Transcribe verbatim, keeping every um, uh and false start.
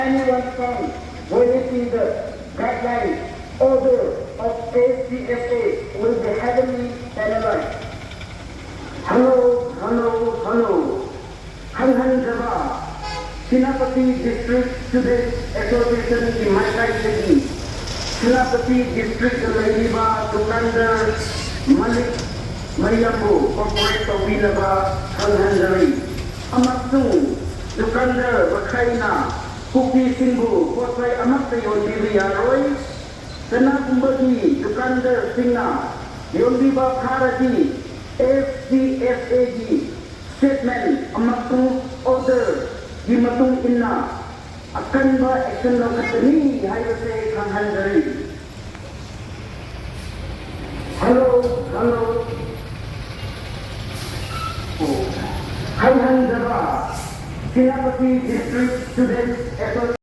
Anyone found violating the guidelines, order of S D F A will be heavily penalized. Hello, hello, hello. ꯈꯪꯍꯟꯖꯕ, Senapati District Students Associationꯒꯤ ꯃꯥꯏꯀꯩꯗꯒꯤ ꯁꯦꯅꯥꯄꯇꯤ Districtꯇ ꯂꯩꯔꯤꯕ ꯗꯨꯀꯥꯟꯗꯔ Malik ꯃꯔꯤꯌꯝꯕꯨ cooperate ꯇꯧꯕꯤꯅꯕ ꯈꯪꯍꯟꯖꯔꯤ꯫ ꯑꯃꯁꯨꯡ ꯗꯨꯀꯥꯟꯗꯔ ꯃꯈꯩꯅ ꯀꯨꯀꯤꯁꯤꯡꯕꯨ ꯄꯣꯠꯆꯩ ꯑꯃꯠꯇ ꯌꯣꯟꯕꯤꯕ ꯌꯥꯔꯣꯏ꯫ ꯀꯅꯥꯒꯨꯝꯕꯒꯤ ꯗꯨꯀꯥꯟꯗꯔꯁꯤꯡꯅ ꯌꯣꯟꯕꯤꯕ ꯐꯥꯔꯗꯤ, S D F Aꯒꯤ statement ꯑꯃꯁꯨꯡ orderꯒꯤ ꯃꯇꯨꯡ ꯏꯟꯅ ꯑꯀꯟꯕ action ꯂꯧꯈꯠꯀꯅꯤ ꯍꯥꯏꯕꯁꯦ ꯈꯪꯍꯟꯖꯔꯤ꯫ Hello, hello. ꯑꯣ, ꯈꯪꯍꯟꯖꯕ, ꯁꯦꯅꯥꯄꯇꯤ District Students Association